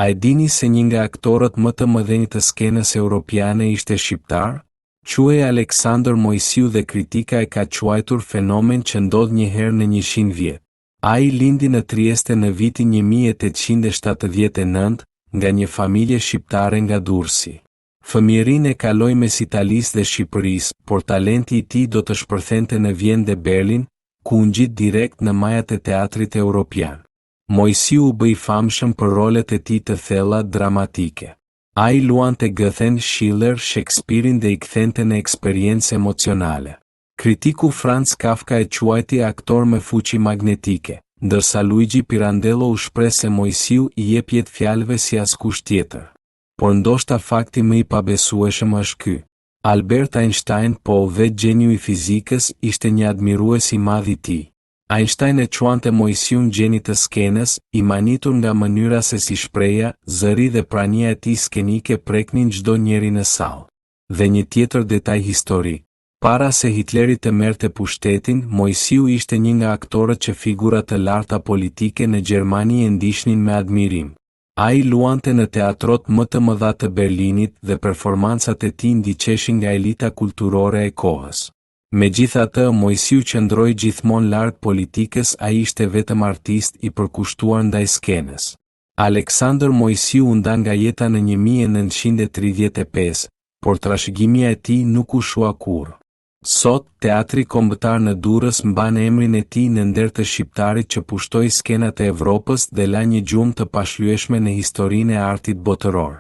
A e dini se një nga aktorët më të mëdhenj të skenës europiane ishte shqiptar? Quhej Aleksandër Moisiu dhe kritika e ka quajtur fenomen që ndodh një herë në 100 vjet. Ai lindi në Trieste në vitin 1879, nga një familje shqiptare nga Durrësi. Fëmijërinë e kaloi mes Italisë dhe Shqipërisë, por talenti i tij do të shpërthente në Vjenë dhe Berlin, ku u ngjit direkt në majat e teatrit europian. Moisiu u bë i famshëm për rolet e tij të thella dramatike. Ai luante Goethen, Schiller, Shakespearein dhe i kthente në eksperiencë emocionale. Kritiku Franz Kafka e quajti aktor me fuqi magnetike, ndërsa Luigi Pirandello u shpreh se Moisiu i jep jetë fjalëve si askush tjetër. Por ndoshta fakti më i pabesueshëm është ky. Albert Einstein, po, vetë gjeniu i fizikës, ishte një admirues i madh i tij. Einstein e quante Moisiun gjeni të skenës, i manitur nga mënyra se si shprehja, zëri dhe prania e tij skenike preknin çdo njeri në sallë. Dhe një tjetër detaj historik. Para se Hitleri të merrte pushtetin, Moisiu ishte një nga aktorët që figura të larta politike në Gjermani e ndiqnin me admirim. Ai luante në teatrot më të mëdha të Berlinit dhe performancat e tij ndiqeshin nga elita kulturore e kohës. Megjithatë, Moisiu qëndroi gjithmonë larg politikës, ai ishte vetëm artist i përkushtuar ndaj skenës. Aleksandër Moisiu u nda nga jeta në 1935, por trashëgimia e tij nuk u shua kurrë. Sot, Teatri Kombëtar në Durrës mban emrin e tij në nder të shqiptarit që pushtoi skenat e Evropës dhe la një gjurmë të pashlyeshme në historinë e artit botëror.